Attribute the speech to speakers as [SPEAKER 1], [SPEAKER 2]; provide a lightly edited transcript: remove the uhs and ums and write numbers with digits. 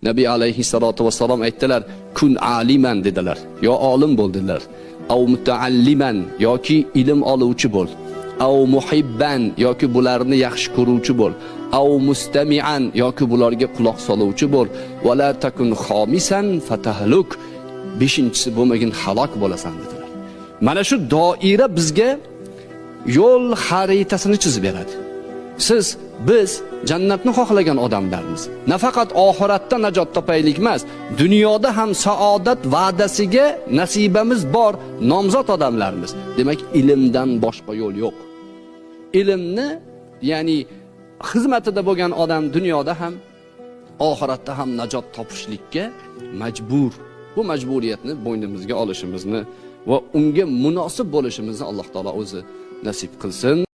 [SPEAKER 1] Nabiy alayhissalotu vassalom aytdilar: "Kun aliman" dedilar. Yo olim bo'l dedilar. Av mutaalliman, yoki ilm oluvchi bo'l. Av muhibban, yoki bularni yaxshi ko'ruvchi bo'l. Av mustami'an, yoki bularga quloq soluvchi bo'l. Va la takun xomisan fatahluk. Beshinchisi bo'lmagin, halok bo'lasan dedilar. Mana shu doira bizga yo'l xaritasini chizib beradi. Siz, biz jannatni xohlagan odamlarmiz. Nafaqat oxiratda najot topaylik emas, dunyoda ham saodat va'dasiga nasibamiz bor nomzod odamlarmiz. Demak, ilmdan boshqa yo'l yo'q. Ilmni, ya'ni xizmatida bo'lgan odam dunyoda ham, oxiratda ham najot topishlikka majbur. Bu majburiyatni bo'ynimizga olishimizni va unga munosib bo'lishimizni Alloh taolo o'zi nasib qilsin.